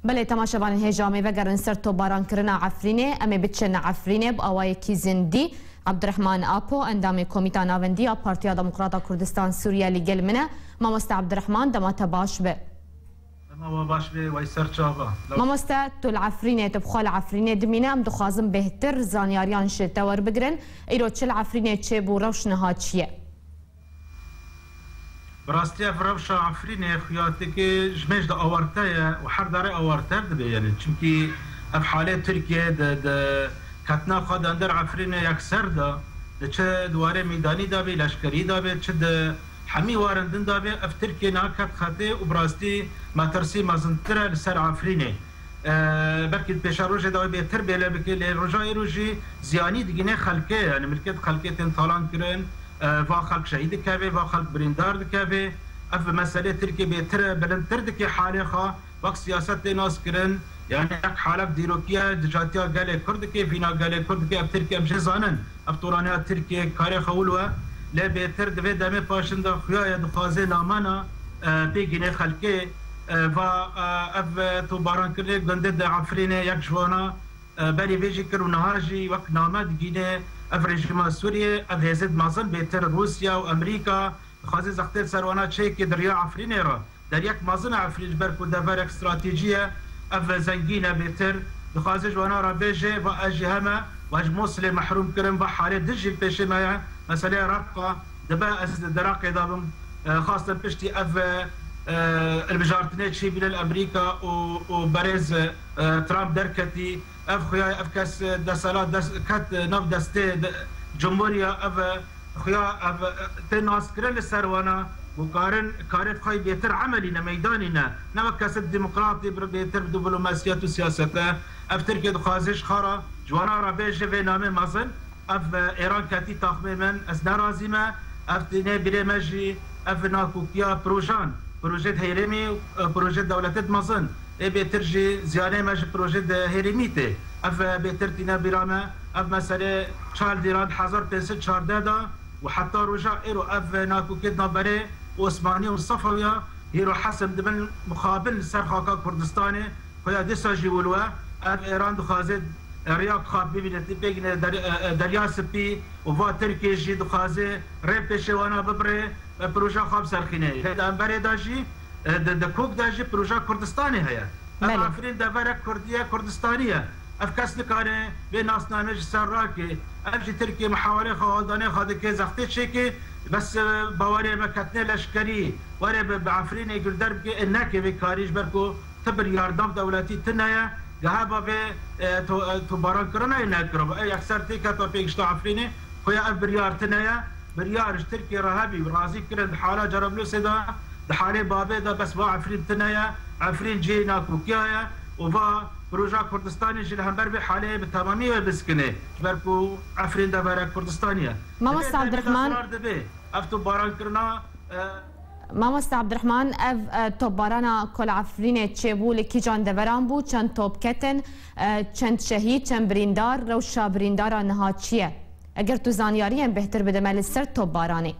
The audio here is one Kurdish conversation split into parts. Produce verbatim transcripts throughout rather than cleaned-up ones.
Belê, temaşevanên hêja, em ê vegerin ser topbarankirina Efrînê. Em ê biçin Efrînê bi awayekî zindî. Abdurrahman Apo, endamê Komîta Navendî ya Partiya Demokrata Kurdistan Sûriye, li gel min e. Mamoste Abdurrahman, dema te baş be. Dema we baş be, wey ser çava. Mamoste, tu li Efrînê, tu bi xwe li Efrînê dimîne, em dixwazin bêhtir zanyariyan ji te werbigirin. Îro çi li Efrînê çêbû, rewş niha çi ye? Bi rastî ev rewşa Efrînê xuyatekê ji me jî de awarte ye û her dare awarter dibe, yanî çimkî ev halê Tirkiye di, di ketina xwe de ender Efrînê yekser de, di çi di warê meydanî de bê, leşkerî de bê, çi di hemî warên din de bê, ev Tirkiye niha ket xetê û bi rastî metirsî mezintir e li ser Efrînê. E, belkî di pêşerojê de wê bêtir bêle bike, lê roja îro jî ziyanî digîne xelkê, yanî milkêt xelkê tên talan kirin, e, va xelk şehîd dikeve, va xelk birîndar dikeve. Ev meselê Tirkiye bêtir, bilindtir dike halê xwe, wek siyaset tê nas kirin. Yanî yek halek dîrokî ye, dijatiya gelê Kurd dike, vîna gelê Kurd dike, ev Tirkiye em jê zanin. Ev toraniya Tirkiye karê xwe wilo ye. Lê bêtir di vê demê paşin de xuya ye dixwaze namana, e, pê gînê xelkê, e, va, e, ev, e, topbarankirinê gundê di Efrînê yek ji wana, e, berî vê jî kir û niha jî wek name digîne ev rejîma Sûriyê, ev hêzêd mezin bêtir Rûsya û Amerîka dixwaze zextê li ser wana çêke di riya Efrînê re. Deriyek mezin e Efrîn ji ber ku deverek stratejî ye, ev zengîn e bêtir. Dixwaze ji wana re bêje, va ez jî heme, va ji Mûsilê mehrûm kirim, va halê din jî li pêşê me ye. Meseleyê Reqqa dibe, ez di Reqqê de bim. E, xwestin piştî ev, e, hilbijartinê çêbîne li Amerîka û, û berêz, e, Trump derketî. Ev xuya, ev kes, e, desthilat dest, ket, e, nav destê de, cumhuriya ev, e, Xuya ev, e, tê naskirin li ser wana ku karin, karê xwe bêtir emelî ne, meydanî ne. Ne wek kesê demokratî bir bêtir bi diplomasiyet û siyasete. Ev Tirkiye dixwaze ji xwe re, ji wana re bêje vê namê mezin. Ev, e, Êran ketî taxmê min, ez ne razî me. Ev tîne birê me jî, ev nakokiya projan, projê di herêmî, e, projê dewletê di mezin. Ê bêtir jî ziyanê me ji projê di herêmî tê. Ev, e, bêtir tîne bîra me. Ev meselê çar Dîran hezar pênc sed çardeh de û heta roja êro ev nakokê di navberê Osmanî û Sefewiya hîro hesim dibin mixabin li ser xaka Kurdistanê. Xuya dîsa jî wilo ye. Ev Êran dixwaze, e, riya xwe bibîne, pêkine der-, e, e, Derya Spî û va Tirkiyê jî dixwaze rê pêşê wana bibirê, e, proja xwe biserxîne. Lê di emberê de jî, e, di, di kok de jî proja Kurdistanê heye. Ev Belê. Efrîn deverek Kurdî ye, Kurdistanî ye. Ev kes nikare vê nasnamê ji ser rake. Ev jî Tirkiye muhawelê xwe, holdanê xwe dike, zextê çêke. Bes, e, bawerê me ketine leşkerî, were bi, bi Efrînê guh der bike, e, neke vê karî ji ber ku ti biryar nav dewletî tune ye. Geheba vê, e, to-, e, topbarankirinayê nekiribû. E, yekser tê keta pêgişta Efrînê, xuya ev biryar tune ye. Biryar ji Tirkiye re hebî, razî kirin di hala Cerablûsê de, di halê babê de bes va Efrîn tune ye. Efrîn cihê nakokiya ye û va proja Kurdistanê jî li hember vê haleyê bi temamî wê biskine. Ji ber ku Efrîn deverek Kurdistanê ye. Mamoste Divê demê de Abdurrahman. Zarar dibe. Ev topbarankirina, e, Mamoste Abdurrahman, ev, e, topbarana ku li Efrînê çêbû li kîjan deveran bû? Çend top ketin, e, çend şehîd, çend birîndar, rewşa birîndara niha çi ye? Eger tu zanyariyên bêhtir bide me li ser topbaranê.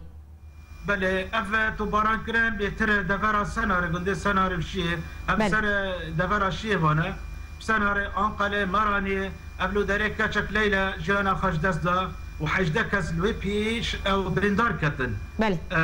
Belê, ev, e, topbarankirin bêtir devera Senarê, gundê Senarê bi Şiyê, ev Belê. ser, e, devera Şiyê vane. Bi Senarê, Anqalê, Meraniyê, ev li derê keçek Leyla jiyana xwe ji dest da û hejdeh kes li wê piyê ş-, ew birîndar ketin. Belê. E,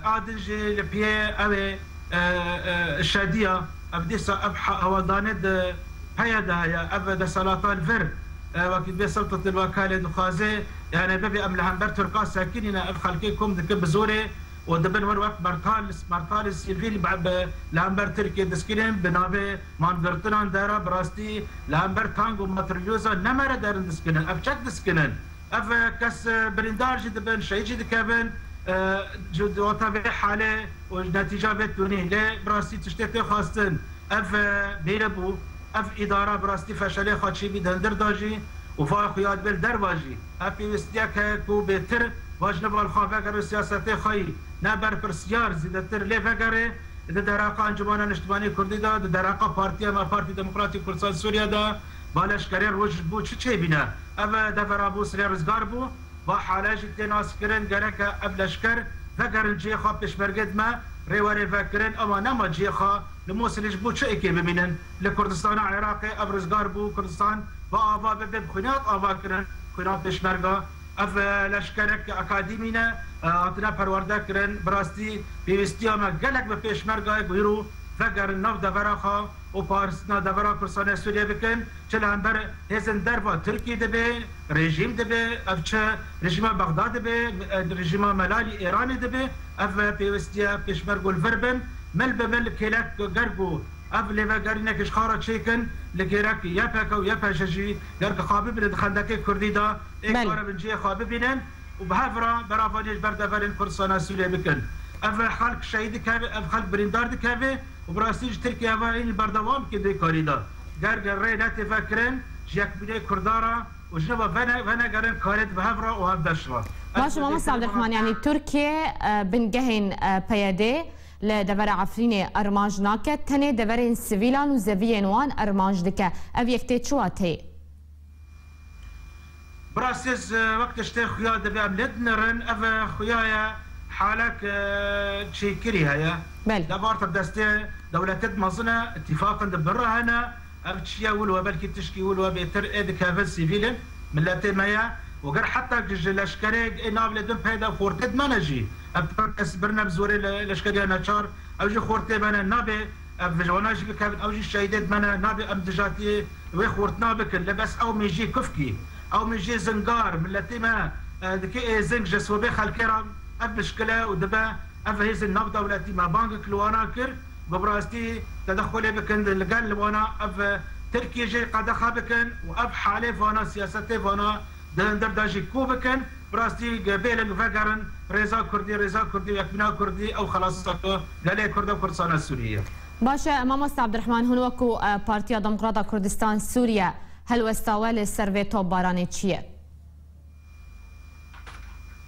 a din jî li piyê ew ê, e, e, şediya, ev dîsa ev ha-, hewldanê di heye de heye, ev desthilata li vir, e, wekî divê Sewtetil Wekalê dixwaze, yani bibê em li hember Tirka sekinîne, ev xelkê kom dike bi zorê û dibin wir wek mertal, mertalê sivîl be, be, li hember Tirkiyê diskinin, bi navê mangirtinan dera, bi rastî li hember tank û matrîlyoza ne mere derin diskinin, ev çek diskinin. Ev, e, kes, e, birîndar jî dibin, şehîd jî dikevin, e, ji wata vê halê û ji netîca vê tunî. Lê bi rastî tiştê tê xwestin. Ev, e, bêre bû. Ev îdara bi rastî feşelê xwe çêbî di hundir de jî û va xuya dibê li derva jî. Ev pêwîstiyek heye ku bêtir va ji nava li xwe vegere siyasetê xwe yî. Ne berpirsyar zêdetir lê vegere di dereqa Encûmena Niştimanî Kurdî de, di dereqa Partiya me, Partî Demokratîk Kurdistan Sûriye de, va leşkerê roj ji bo çi çêbîne. Ev devera Mûsilê rizgar bû, va hale jî tê naskirin, gereke ev leşker vegerin cihê xwe, pêşmergê dime rê were vekirin, ema nema cihê xwe Li Mûsilê ji bo çi êkê bimînin? Li Kurdistana Iraqê ev rizgar bû, Kurdistan bi ava bibe, bi xwînat ava kirin, xwîna pêşmerga. Ev, e, leşkerek akademî ne, e, hatine perwerde kirin. Bi rastî pêwîstiya me gelek bi pêşmergayê ku îro vegerin nav devera xwe û parastina devera Kurdistanê Sûriyê bikin. Çi li hember hêzên derva Tirkî dibe, rejîm dibe, ev çi rejîma Bexda dibe, e, rejîma Melalî Êranê dibe, ev pêwîstiye pêşmergo li vir bin, mil bi mil kêlek ger ku ev lêvegerînek ji xwe re çêkin, li kêlek Y P G û Y P G jî ger ku xwe bibînin di xendekê Kurdî de, ê Belê. karibin cihê xwe bibînin û bi hev re beravaniyê ji ber deverên Kurdistana Sûriyê bikin. Ev xelk şehîd dikeve, ev xelk birîndar dikeve. Û bi rastî ji Tirkiye ve hîn berdewam bikin di karî de. Ger rê netê vekirin, ji yekbûnê Kurda re û ji nava vene-, venegerin karê di bi hev re û hevbeş re. Baş e, mamosta Abdurrahman, yanî Tirkiye, e, bingehên, e, P Y D li devera Efrînê armanc nake, tenê deverên sivîlan û zeviyên wan armanc dike. Ev yek tê çi wateyê? Bi rastî ez, e, wek tiştê xuya divê em lê dinirin, ev, e, xuya ye, halek, e, çêkirî heye. Belê. Dev arta destê dewletê di mezin e, îtîfaqin di bin re hene. Ev çi ye, wilo belkî tişkî wilo bêtir ê dikevin sivîlin, miletê me ye. Û ger heta ki ji leşkerê ê nav lê din peyda xortê di me ne jî. Ev kes birine bi zorê le-, leşkeriya neçar, ew jî xortê me ne, nabe ev ji wana jî bikevin, ew jî şehîdê di me ne, nabe em dijatiyê wê xortina bikin, lê bes ew mêjiyê kufkî, ew mêjiyê zingar, miletê me, e, dike êzing ji sobê xelkê re ev bişkile û dibe, ev hêzên navdewletî me bangek li wana kir, ku bi rastî tedexulê bikin li gel li wana, ev, e, Tirkiyê jê qedexe bikin û ev halê vana, siyasetê vana di hundir de jî kû bikin, bi rastî bêlin vegerin rêza Kurdî, rêza Kurdî, yekbîna Kurdî, ew xelaseke gelê Kurd û Kurdistana Sûriyê ye. Baş e, mamosta Abdurrahman, hûn wekû, e, Partiya Demokrata Kurdistan Sûriye helwesta we li ser vê topbaranê çi ye?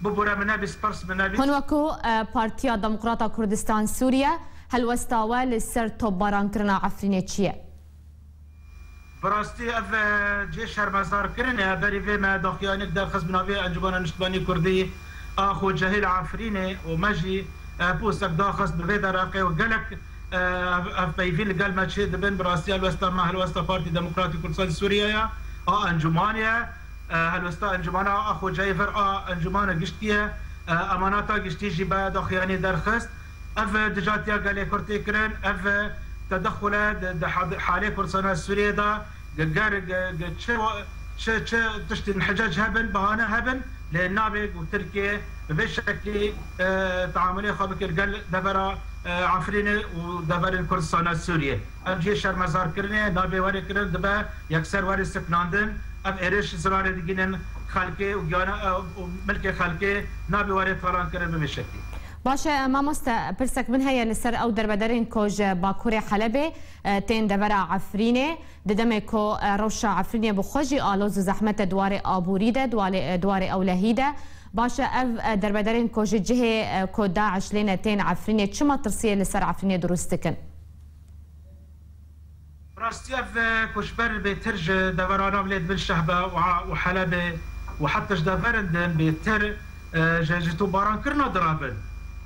Bibûre min nebî, spers min nebî. Hûn wekû, e, Partiya Demokrata Kurdistan Sûriye helwesta we li ser topbarankirina Efrînê çi ye? Bi rastî ev, e, cihê şermezarkirinê ye. Berî vê me daxuyaniyek derxist bi navê Encûmena Niştimanî Kurdî a Xocehê li Efrînê û me jî, e, postek daxist bi vê derheqê û gelek, e, ev, ev peyvî li gel me çê dibin. Bi rastî helwesta me, helwesta Partî Demokratîk Kurdistan Sûriye ye, a Encûmanê ye, e, helwesta Encûmena a Xocehê vir a Encûmana Giştî ye, e, emanata giştî jî be daxuyanî derxist. Ev dijatiya gelê Kurd tê kirin, ev tedexule di, di had-, halê Kurdistana Sûriyê de, ge-, ger, ge-, ge-, çi wa-, çi, çi tiştên hicac hebin, bahane hebin, lê nabe ku Tirkiye bi vê şeklî, e, teamulê xwe bike gel devera, e, Efrînê û deverên Kurdistana Sûriyê. Ev cihê şermezarkirinê nabe were kirin, dibe yekser were sekinandin. Ev êrîş zirarê digînin xelkê û giyana, e, û milkê xelkê, nabe were talan kirin bi vê şeklî. Baş e, mamoste, pirsek min heye li ser ew derbederên ku ji Bakurê Helebê, e, tên devera Efrînê, di demê ku, e, rewşa Efrînê bi xwe jî aloz û zehmet e di warê aborî de, di warê, e, di warê ewlehî de. Baş e, ev, e, derbederên ku ji cihê, e, ku DAIŞ lê ne tên Efrînê, çi metirsiyê li ser Efrînê dirust dikin? Rastî ev, e, koçber bêtir ji devera nav lê dibin Şehbe û, û Helebê û heta ji deverin din bêtir, e, ji, ji topbarankirina dirabin.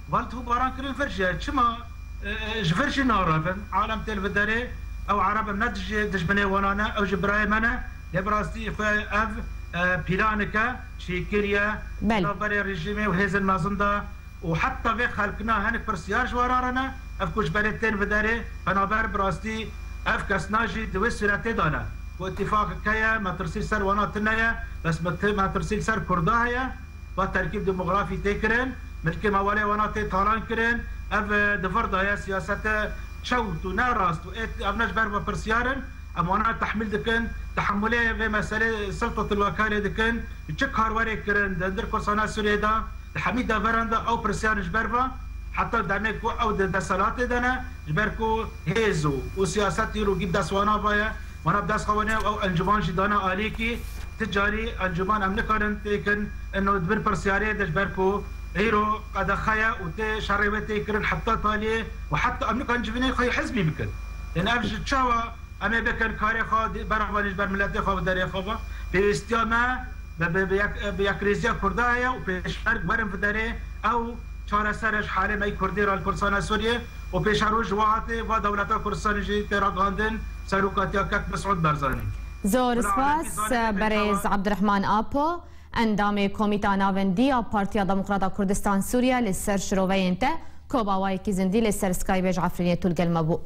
Val topbarankirin vir jî ye. Çima, e, e, ji vir jî narevin? Alem tê li vê derê, ew Ereb in, ne dijî, dijminê wana ne, ew jî birayê me ne. Lê bi rastî xwe ev, e, pîlanik e, çêkirî ye, Belê. navberê rejîmê û hêzên mezin de. Û heta vê xelkina hinek pirsiyar ji we re ne, ev koçberê tên vê derê, penaber bi rastî ev kesna jî di wê sûretê de ne. Ku îtîfaqek heye, metirsî li ser wana tune ye, bes meti-, metirsî li ser Kurda heye, va terkîb demografî tê kirin, milkê mewalê wana tê talan kirin, ev, e, di vir de ye, siyasete çewt û ne rast û ê, ev ne ji ber ve pirsiyar in, em wana tehmîl dikin, tehemulê vê meselê siltatil wekarê dikin, çi karwerê kirin di hundir Kurdistana Sûriyê de, Di hemî deveran de ew pirsiyar ji ber ve, heta demê ku ew di desthilatê de ne, ji ber ku hêz û, û siyaset îro gî bi dest wana ve ye, wana bi dest xwe ve ne, ew encûman jî dane alîkî, ti carî encûman em nikarin têkin, ino di bin pirsiyarê de, ji ber ku îro qedexe ye û tê şerê wê tê kirin heta taliyê û heta em nikarin civînê xwe yê hizbî bikin. Yani ev ji çawa Em ê bikin karê xwe, di-, beravanî ji ber miletê xwe bi derê xwe ve. Pêwîstiya me bi, bi, bi yek, bi yekrêziya Kurda heye û pêşmerg werin bi derê ew çareser ji halê me yê Kurdî re li Kurdistana Sûriyê û pêşeroj ji wehatê va dewleta Kurdistanê jî tê ragihandin serokatiya kek Mesûd Barzanî. Zor spas berêz Abdurrahman Apo, endamê Komîta Navendî ya Partiya Demokrata Kurdistan Sûriye li ser şiroveyên te, ku bi awayekî zindî li ser Skype ji Efrînê tu li gel me bû.